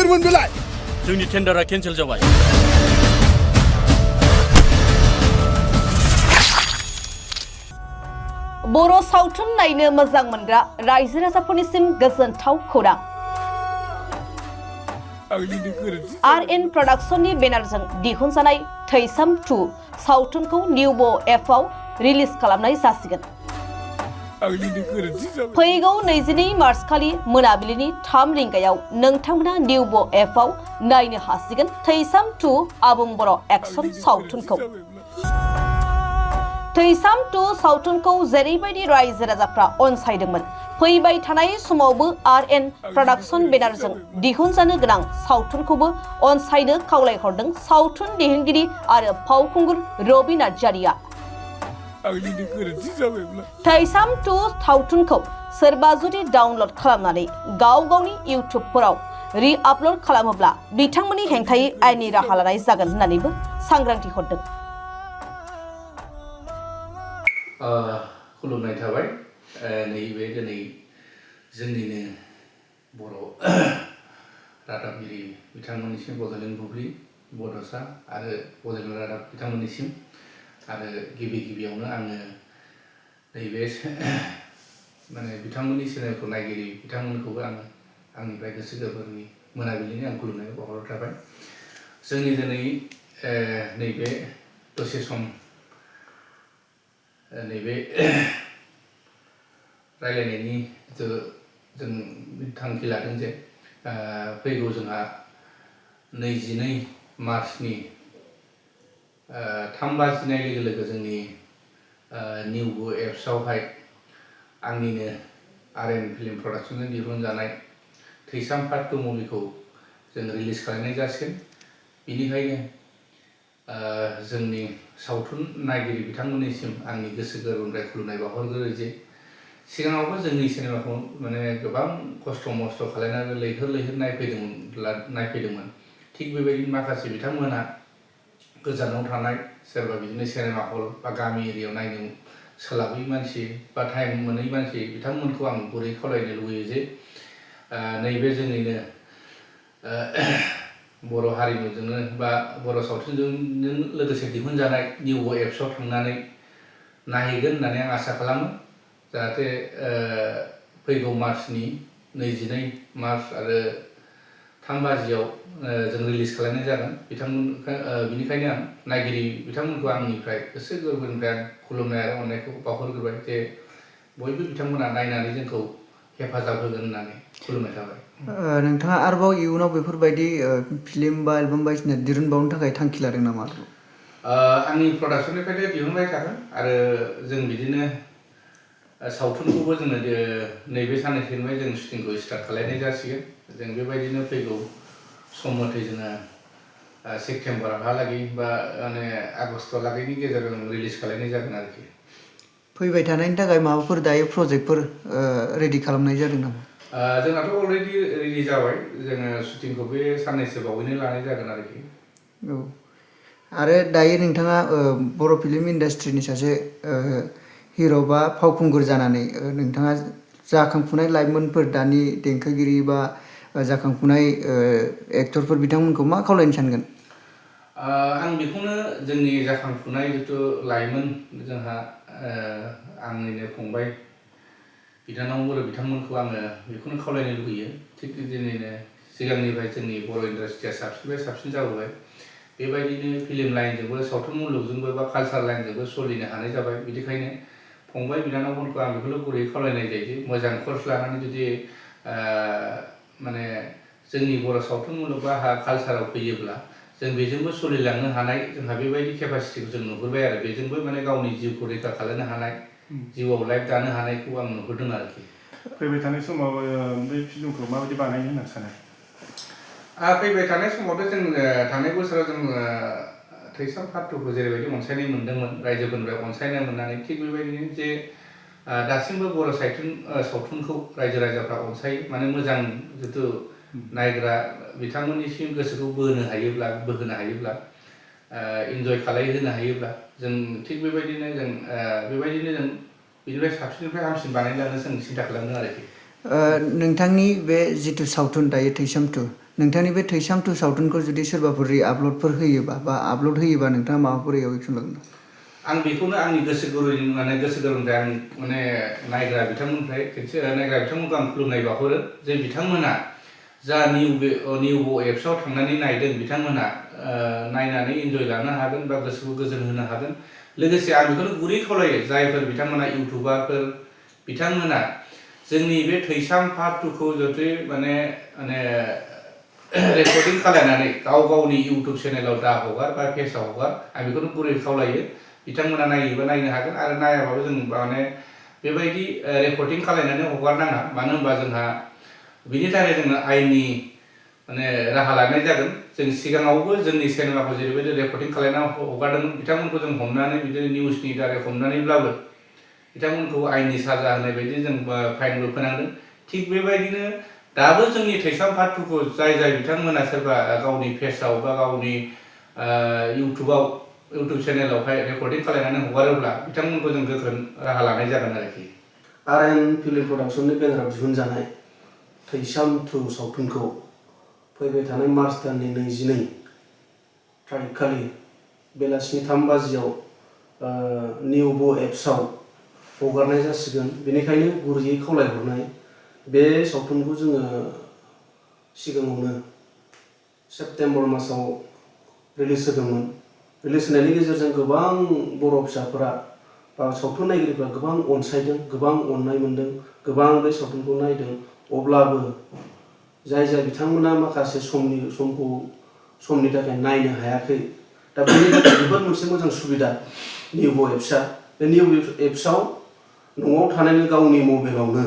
बुंदोंमोन बेलाय जोंनि टेन्डारा केन्सेल जाबाय बर' सावथुन नायनो मोजां मोनग्रा रायजो राजाफोरनिसिम गोजोनथाव खौरां आरएन प्रडाक्शननि बेनारजों दिहुनजानाय थैसाम 2 सावथुनखौ न्यूबो एपआव रिलिज खालामनाय जासिगोन फैगौ 22 मार्च खालि मोनाबिलिनि 3 रिंगायाव नोंथांमोना न्यूबो एपआव नायनो हासिगोन थैसाम 2 आबुं बर' एक्शन सावथुनखौ थैसाम 2 सावथुनखौ जेरैबायदि रायजो राजाफ्रा अनसायदोंमोन फैबाय थानाय समावबो आरएन प्रडाक्शन बेनारजों दिहुनजानो गोनां सावथुनखौबो अनसायनो खावलायहरदों सावथुन दिहुनगिरि आरो फावखुंगुर रबि नार्जारिया थैसाम 2 सावथुनखौ सोरबा जुदि डाउनलड खालामनानै गावनि इउट्युबफोराव रि-आपल'ड खालामोब्ला बिथांमोननि हेंथायै आयेननि राहा लानाय जागोन होननानैबो सांग्रांथि हरदों खुलुमनाय थाबाय नैबे दिनै जोंनिनो बर' रादाबगिरि बिथांमोननिसिम बड'लेण्ड बुब्लि बड'सा आरो बड'लेण्ड रादाब बिथांमोननिसिम आरो गिबियावनो आङो नैबे माने बिथांमोननि चेनेलखौ नायगिरि बिथांमोनखौबो आङो आंनिफ्राय गोसो गोरबोनि मोनाबिलिनि आं खुलुमनायखौ बावहरनाय थाबाय जोंनि दिनै नैबे दसे सम नैबे रायलायनायनि जों थांखि लादों जे फैगौ जोंहा 22 मार्चनि 3 बाजिनाय लोगो लोगो जोंनि न्यूबो एप्सआवहाय आंनिनो आरएन फिल्म प्रडाक्शनजों दिहुनजानाय थैसाम पार्ट 2 मुभिखौ जों रिलिज खालामनाय जासिगोन बेनिखायनो जोंनि सावथुन नायगिरि बिथांमोननिसिम आंनि गोसो गोरबोनिफ्राय खुलुमनाय बावहरग्रोयो जे सिगाङावबो जोंनि सिनेमाखौ माने गोबां खस्थ' मस्थ' खालामनानै लैहोर नायफैदोंमोन थिग बेबायदिनो माखासे बिथांमोना गोजानाव थानाय सोरबा बिदिनो सिनेमा हल बा गामि एरियायाव नायनो सोलाबै मानसि बा टाइम मोनै मानसि बिथांमोनखौ आं गुरै खावलायनो लुबैयो जे नैबे जोंनिनो बर' हारिमुजोंनो बा बर' सावथुनजों लोगोसे दिहुनजानाय न्यूबो एप्सआव थांनानै नायहैगोन होननानै आं आसा खालामो जाहाथे फैगौ मार्चनि 22 मार्च आरो 3 बाजियाव जों रिलिज खालामनाय जागोन बिनिखायनो आं नायगिरि बिथांमोनखौ आंनिफ्राय गोसो गोरबोनिफ्राय आं खुलुमनाय आरो अननायखौ बावहरग्रोबाय जे बयबो बिथांमोना नायनानै जोंखौ हेफाजाब होगोन होननानै खुलुमनाय थाबाय नोंथाङा आरोबाव इयुनाव बेफोरबायदि फिल्म बा एलबाम बायदिसिना दिहुनबावनो थाखाय थांखि लादों नामा आंनि प्रडाक्शननिफ्रायथ' दिहुनबाय थागोन आरो जों बिदिनो सावथुनखौबो जोङो नैबे साननैसोनिफ्राय जों शुटिंखौ स्टार्ट खालामनाय जासिगोन जों बेबायदिनो फैगौ सम मथे जोङो सेप्तेम्बरहालागै बा माने आगस्टहालागैनि गेजेराव जों रिलिज खालामनाय जागोन आरोखि फैबाय थानायनि थाखाय माबाफोर दायो प्रजेक्टफोर रेडि खालामनाय जादों नामा जोंनाथ' अलरेडि रेडि जाबाय जोङो शुटिंखौ बे साननैसो बावैनो लानाय जागोन आरोखि औ आरो दायो नोंथाङा बर' फिल्म इन्डास्ट्रिनि सासे हिर' बा फावखुंगुर जानानै नोंथाङा जाखांफुनाय लाइमोनफोर दानि देंखोगिरि बा जाखांफुनाय एक्टरफोर बिथांमोनखौ मा खावलायनो सानगोन आं बेखौनो जोंनि जाखांफुनाय जिथु लाइमोन जोंहा आंनिनो फंबाय बिनानावफोर बिथांमोनखौ आङो बेखौनो खावलायनो लुबैयो थिग बिदिनो सिगांनिफ्राय जोंनि बर' इन्डास्ट्रिया साबसिननिफ्राय साबसिन जाबोबाय बेबायदिनो फिल्म लाइनजोंबो सावथुन मुलुगजोंबो बा कालचार लाइनजोंबो सोलिनो हानाय जाबाय बिनिखायनो फंबाय बिनानावफोरखौ आं बेखौनो गुरै खावलायनाय जायो जे मोजां कर्स लानानै जुदि माने जोंनि बर' सावथुन मुलुग बा कालचाराव फैयोब्ला जों बेजोंबो सोलिलांनो हानाय जोंहा बेबायदि केपासिटिखौ जों नुहुरबाय आरो बेजोंबो माने गावनि जिउखौ रैखा खालामनो हानाय जिउआव लाइफ दानो हानायखौ आं नुहुरदों आरोखि फैबाय थानाय समाव बे फिल्मखौ माबायदि बानायनो होनना सानो फैबाय थानाय समावथ' जों थांनाय बोसोराव जों थैसाम पार्ट 2खौ जेरैबायदि अनसायनाय मोन्दोंमोन रायजोफोरनिफ्राय अनसायनाय मोननानै थिग बेबायदिनो जे दासिमबो बर' सावथुनखौ रायजो राजाफ्रा अनसायो माने मोजां जिथु नायग्रा बिथांमोननिसिम गोसोखौ बोहोनो हायोब्ला इन्जय खालामहोनो हायोब्ला जों थिग बेबायदिनो जों बिनिफ्राय साबसिननिफ्राय हामसिन बानायलांनो जों सिन्था खालामदों आरोखि नोंथांनि बे जिथु सावथुन दायो थैसाम 2 नोंथांनि बे थैसाम 2 सावथुनखौ जुदि सोरबाफोर रि-आपल'डफोर होयोबा बा आपल'ड होयोबा नोंथाङा माबाफोर एक्सन लागोन? आं बेखौनो आंनि गोसो गोरबोनिफ्राय आं माने नायग्रा बिथांमोननिफ्राय नायग्रा बिथांमोनखौ आं खुलुमनाय बावहरो जे बिथांमोना जा निउबो एप्सआव थांनानै नायदों बिथांमोना नायनानै इन्जय लानो हागोन बा गोसोखौ गोजोन होनो हागोन। लोगोसे आं बेखौनो गुरै खावलायो जायफोर बिथांमोना इउटुबारफोर बिथांमोना जोंनि बे थैसाम पार्ट 2 खौ जुदि माने रेकर्डिं खालामनानै गावनि इउटुब चेनेलाव दा हगार बा पेजआव हगार आं बेखौनो गुरै खावलायो। बिथांमोना नायोबा नायनो हागोन आरो नायाबाबो जों माने बेबायदि रेकर्डिं खालामनानै हगारनाङा। मानो होनबा जोंहा बिनि थाखाय जोङो आयेननि माने राहा लानाय जागोन। जों सिगाङावबो जोंनि सिनेमाखौ जेरैबायदि रेकर्डिं खालामना हगारदोंमोन बिथांमोनखौ जों हमनानै बिदिनो निउसनि दारै हमनानैब्लाबो बिथांमोनखौ आयेननि साजा होनाय बायदि जों फाइनबो फोनांदों। थिग बेबायदिनो दाबो जोंनि थैसाम पार्ट 2 खौ जाय बिथांमोना सोरबा गावनि पेजआव बा गावनि इउटुब चेनेलावहाय रेकर्डिं खालामनानै हगारोब्ला बिथांमोनखौ जों गोख्रों राहा लानाय जागोन आरोखि। आरएन फिल्म प्रडाक्शननि बेनाराव दिहुनजानाय थैसाम 2 सावथुनखौ फैबाय थानाय मार्च दाननि 22 थारिखखालि बेलासिनि 3 बाजियाव निउबो एप्सआव हगारनाय जासिगोन। बेनिखायनो गुरैयै खावलायहरनाय बे सावथुनखौ जोङो सिगाङावनो सेप्तेम्बर मासाव रिलिज होदोंमोन। रिलिज होनायनि गेजेरजों गोबां बर' फिसाफोरा बा सावथुन नायगिरिफ्रा गोबां अनसायदों, गोबां अननाय मोनदों, गोबां बे सावथुनखौ नायदों। अब्लाबो जाय बिथांमोना माखासे समनि थाखाय नायनो हायाखै, दा बेनि थाखाय जोबोद मोनसे मोजां सुबिदा निउबो एप्सआ। बे निउबो एप्सआव न'आव थानानै गावनि मबाइलावनो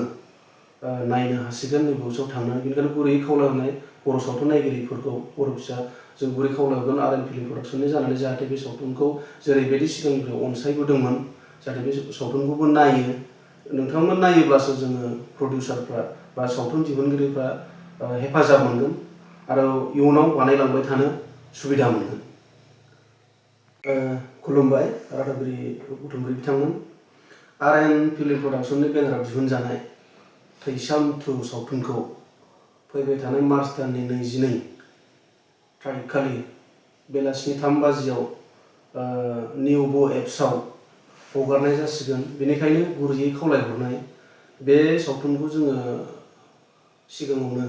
नायनो हासिगोन निउबो एप्सआव थांनानै। बेनिखायनो गुरैयै खावलायहरनाय बर' सावथुन नायगिरिफोरखौ, बर' फिसा जों गुरै खावलायहरगोन आरएन फिल्म प्रडाक्शननि जानानै जाहाथे बे सावथुनखौ जेरैबायदि सिगांनिफ्राय अनसायबोदोंमोन जाहाथे बे सावथुनखौबो नायो। नोंथांमोन नायोब्लासो जोङो प्रडिउसारफ्रा बा सावथुन दिहुनगिरिफ्रा हेफाजाब मोनगोन आरो इयुनाव बानायलांबाय थानो सुबिदा मोनगोन। खुलुमबाय रादाबिरि बुथुमगिरि बिथांमोन। आरएन फिल्म प्रडाक्शननि बेनाराव दिहुनजानाय थैसाम 2 सावथुनखौ फैबाय थानाय मार्च दाननि 22 थारिखखालि बेलासिनि 3 बाजियाव निउबो एप्सआव हगारनाय जासिगोन। बेनिखायनो गुरैयै खावलायहरनाय बे सावथुनखौ जोङो सिगाङावनो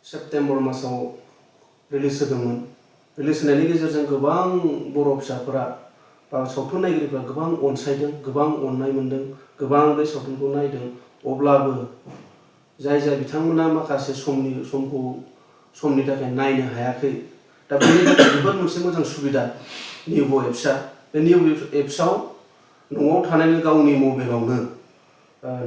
सेप्तेम्बर मासाव रिलिज होदोंमोन। रिलिज होनायनि गेजेरजों गोबां बर' फिसाफोरा बा सावथुन नायगिरिफ्रा गोबां अनसायदों, गोबां अननाय मोनदों, गोबां बे सावथुनखौ नायदों। अब्लाबो जाय बिथांमोना माखासे समनि थाखाय नायनो हायाखै, दा बेनि थाखाय जोबोद मोनसे मोजां सुबिदा निउबो एप्सआ। बे निउबो एप्सआव न'आव थानानै गावनि मबाइलावनो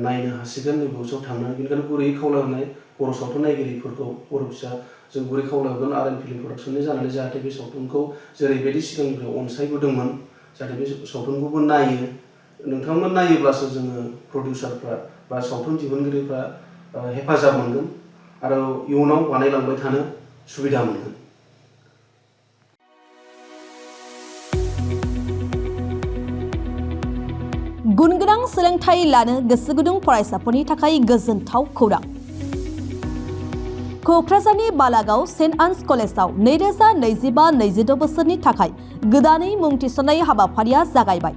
नायनो हासिगोन निउबो एप्सआव थांनानै। बेनिखायनो गुरैयै खावलायहरनाय बर' सावथुन नायगिरिफोरखौ, बर' फिसा जों गुरै खावलायहरगोन आरएन फिल्म प्रडाक्शननि जानानै जाहाथे बे सावथुनखौ जेरैबायदि सिगांनिफ्राय अनसायबोदोंमोन जाहाथे बे सावथुनखौबो नायो। नोंथांमोन नायोब्लासो जोङो प्रडिउसारफ्रा बा सावथुन दिहुनगिरिफ्रा हेफाजाब मोनगोन आरो इयुनाव बानायलांबाय थानो सुबिदा मोनगोन। गुनगोनां सोलोंथाइ लानो गोसो गुदुं फरायसाफोरनि थाखाय गोजोनथाव खौरां। क'क्राझारनि बालागाव सेन्ट आन्स कलेजाव 2025-26 बोसोरनि थाखाय गोदानै मुं थिसननाय हाबाफारिया जागायबाय।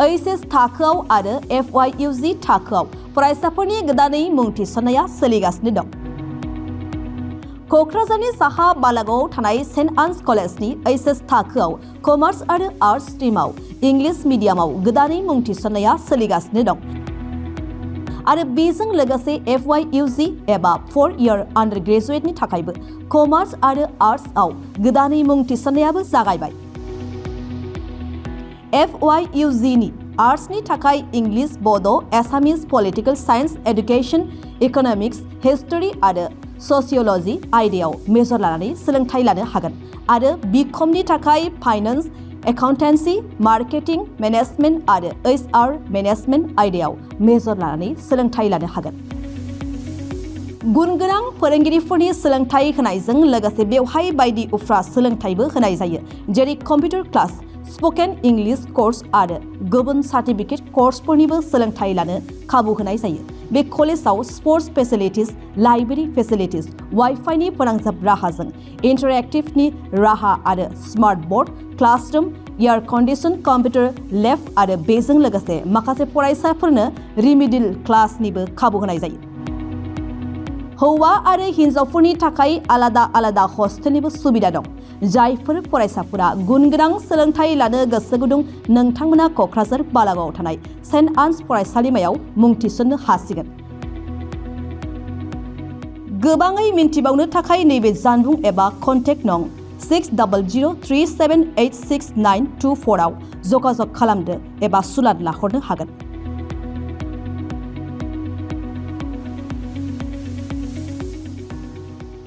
एइचएस थाखोआव आरो FYUG थाखोआव फरायसाफोरनि गोदानै मुं थिसननाया सोलिगासिनो दं। क'क्राझारनि साहा बालागावआव थानाय सेन्ट आन्स कलेजनि एइचएस थाखोआव कमार्स आरो आर्ट्स स्ट्रिमाव इंलिश मिडियामाव गोदानै मुं थिसननाया सोलिगासिनो दं आरो बेजों लोगोसे FYUG एबा 4 इयार आन्डार ग्रेजुएटनि थाखायबो कमार्स आरो आर्ट्सआव गोदानै मुं थिसननायाबो जागायबाय। FYUG नि आर्ट्सनि थाखाय English, Bodo', Assamese, political science, education, economics, history आरो ससिय'ल'जि आयदायाव मेजर लानानै सोलोंथाइ लानो हागोन आरो बिकमनि थाखाय फाइनेन्स, एकाउन्टेन्सि, मार्केटिं, मेनेजमेन्ट आरो HR मेनेजमेन्ट आयदायाव मेजर लानानै सोलोंथाइ लानो हागोन। गुनगोनां फोरोंगिरिफोरनि सोलोंथाइ होनायजों लोगोसे बेवहाय बायदि उफ्रा सोलोंथाइबो होनाय जायो, जेरै computer class, spoken English course आरो गुबुन सार्टिफिकेट कर्सफोरनिबो सोलोंथाइ लानो खाबु होनाय जायो। बे कलेजाव स्पर्ट्स फेसिलिटिज, लाइब्रेरि फेसिलिटिज, वाइफाइनि फोनांजाब राहाजों इन्टारेक्टिभनि राहा आरो smart board, classroom, air condition computer lab आरो बेजों लोगोसे माखासे फरायसाफोरनो रिमिडिल क्लासनिबो खाबु होनाय जायो। हौवा आरो हिन्जावफोरनि थाखाय आलादा आलादा हस्टेलनिबो सुबिदा दं। जायफोर फरायसाफोरा गुनगोनां सोलोंथाइ लानो गोसो गुदुं नोंथांमोना क'क्राझार बालागावआव थानाय सेन्ट आन्स फरायसालिमायाव मुं थिसन्नो हासिगोन। गोबाङै मिन्थिबावनो थाखाय नैबे जानबुं एबा कन्टेक्ट नं 6003786924 आव जगाजग खालामदो एबा सुलाद लाहरनो हागोन।